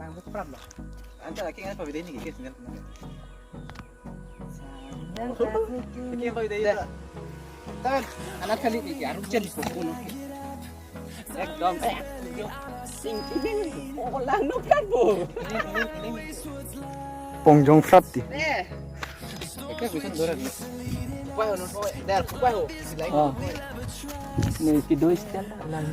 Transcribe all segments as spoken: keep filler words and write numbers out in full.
Ang pram lo. Anta lagi ngai pabidai ni ke single. Lagi pabidai. Tan, anak kali ni arum chen ko kuno. Ekdom. Sing ini. Olang no kan bo. Pongjong phrap ti. Eh. Ekta question dora ni. Kupai ho, no, der, kupai ho. Silai. Oh. Ni kido istel lang.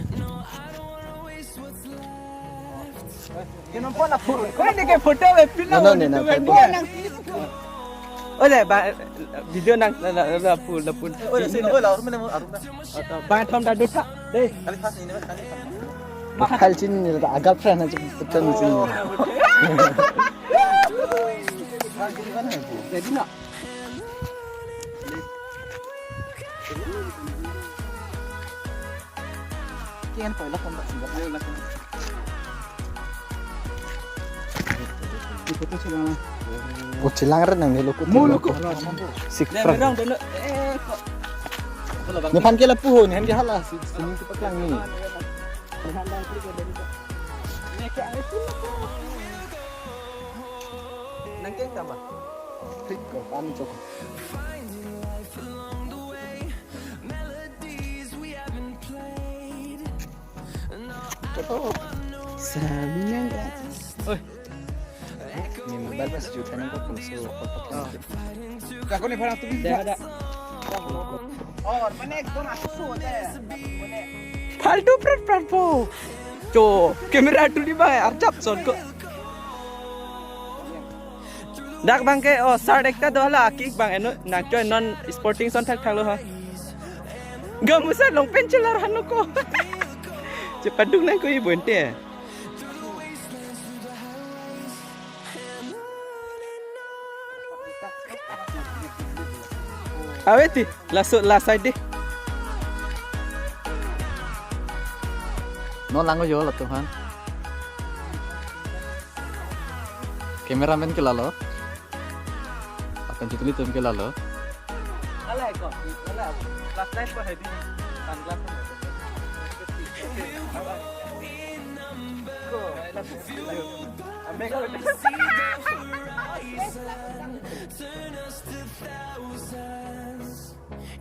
Kino pon apur. Koi ni ke photo le pin. No, no, no, no, no. Oye, ba, video nang, na, na, na, apur, na apur. Oye, sino, oye, la, arum na, arum na. Ba, thom da dutha. Dei. Kali pas ini, kali pas. Mahal chin ni, a girlfriend aja betul ni chin. Jadi nak. Kian toilet kan tak singgah. Iko tu silang. Oh, silang ren nang ni luku. Mu luku. Sik pran. Dei, merang dulu. Eh, kok. Ni phan ke lapu ho, ni phan ke hala, si, sini tu paklang ni. Nang keng tama. Thik ko, kami chok. Sabi nang ka. Oi. Ni mobile mas juta nang ko pun so. Oh. Kako ni parang tu. Dah ada. Oh, mana ekdom asu so deh. Faltu prat prat po. Cho, camera tu di bang, arjap son ko. Dak bang ke, oh, sir ekta do hala akik bang eno, nang choi non sporting son thakthak lo ha. Gamusa long pen chelar hanu ko. Chepadung nang ko i bonte. Ave ti, laso, la side dei. Non lang yo latum aphan. Cameraman ke lalo. Akan chutuli atum ke lalo. Ala ko, ala. Last time pa hai di sunglass. Ko, ala. Ame ko.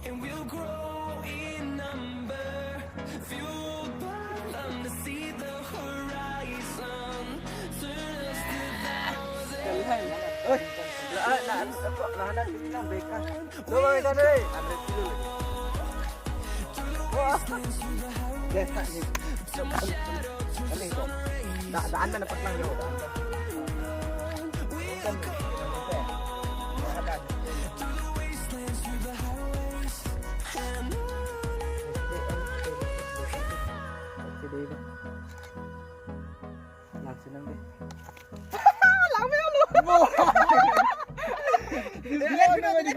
And we'll grow in number, fueled by love to see the horizon. Turn us to thousands. Oi, la, la, la, la, la, la, beka. Lo, bang, ikan, oi. Wah. Deh, tak, ni. Ini, kok. Dah, dah, anda dapat lang, lo, dah, anda.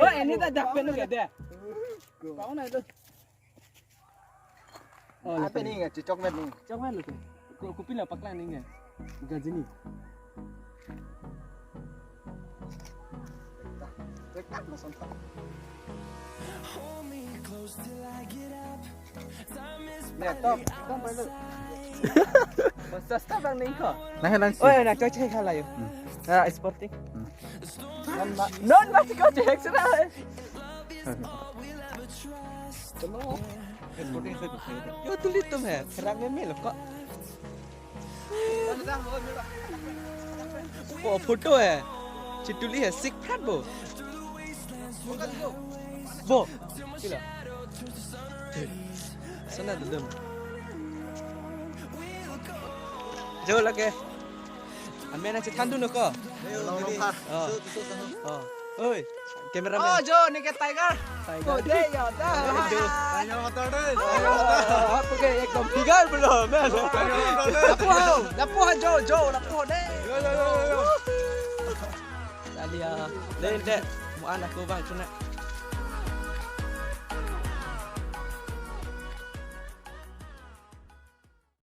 Oh, ini tak dak pen ke deh. Kau na itu. Oh, apa ni? Cocok banget ni. Cocok banget tu. Ko, kopi la paklang ni nge. Gajini. Dekat na sontak. Ya, top, top, top. Masa stop bang ningko. Nah, langsung. Oh, ya, nak cuci hal ayo. Hmm. Ah, sporting. Hmm. Non ma, non ma, kau cek sudah. Yo, tulitum he, kerang meme lo kok. Oh, photo he. Chituli he, sik prat bo. Bo. Sila. Sana dudum. Jauh lagi. Amen aja thandu no ko. Oh. Oh. Oi. Cameraman. Oh, jo, ni ke tiger. Tiger. Oh, deh, ya, dah. Tiger motor deh. Oh, apa ke, ekdom tiger belum, men. Tiger motor deh. Lapu ho, lapu ho, jo, jo, lapu ho deh. Yo, yo, yo, yo, yo. Tadi ya. Deh, deh. Mau anak ko bang, cuna.